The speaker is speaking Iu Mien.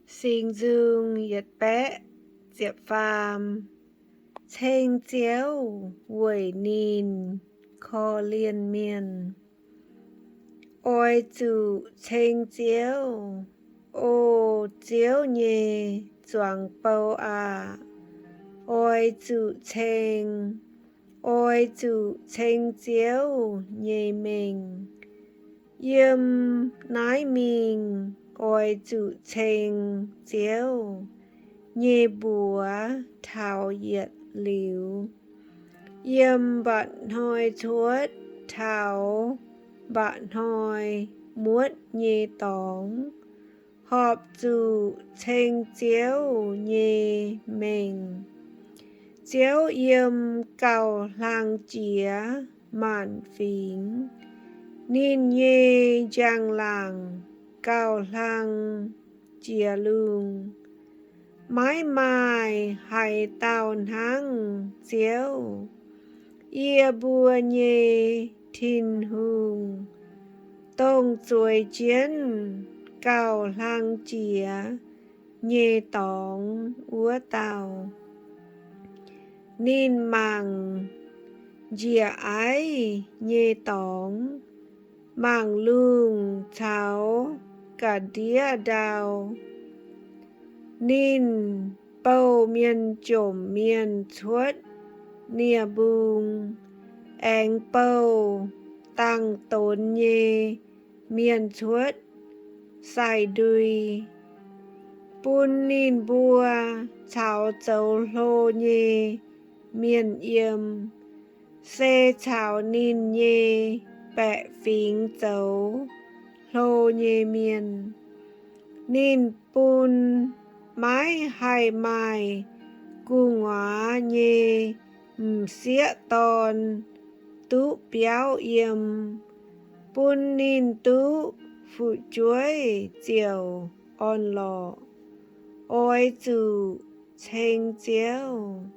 Singx Nzung yietc baeqv ziepc faam. Ceng Ziouv weic ninh korv-lienh mienh. Oix zuqc ceng Ziouv. O Ziouv nyei zuangx bou aah! Oix zuqc ceng. Oix zuqc ceng Ziouv nyei mengh. Yiem naaiv mingh oix zuqc ceng Ziouv nyei mbuox taux yietc liuz. Yiem mba'hnoi cuotv taux mba'hnoi muotv nyei dorngx, horpc zuqc ceng Ziouv nyei mengh. Ziouv yiem gauh hlang jiex maanc fingx. Ninh nyei njang-laangc gauh hlang jiex lungh. Maiv maaih haaix dauh hnangv Ziouv, yie mbuo nyei Tin-Hungh, dongh zueiz jienv gauh hlang jiex nyei dorngx wuov dauh. Ninh mangc njiec aiv nyei dorngx, mangc lungh caux ga'ndiev ndau. Ninh bouh mienh jomc mienh cuotv nie-mbung, aengx bouh dangh donx nyei mienh cuotv sai-ndui, bun ninh mbuo caux zoux hlo nyei mienh yiem, se caux ninh nyei baeqc fingx zoux hlo nyei mienh. Ninh bun maiv haih maaih gu'nguaaz nyei m'sieqv dorn duqv biauv yiem, bun ninh duqv fu'jueiv ziouc orn-lorqc. Oix zuqc ceng Ziouv.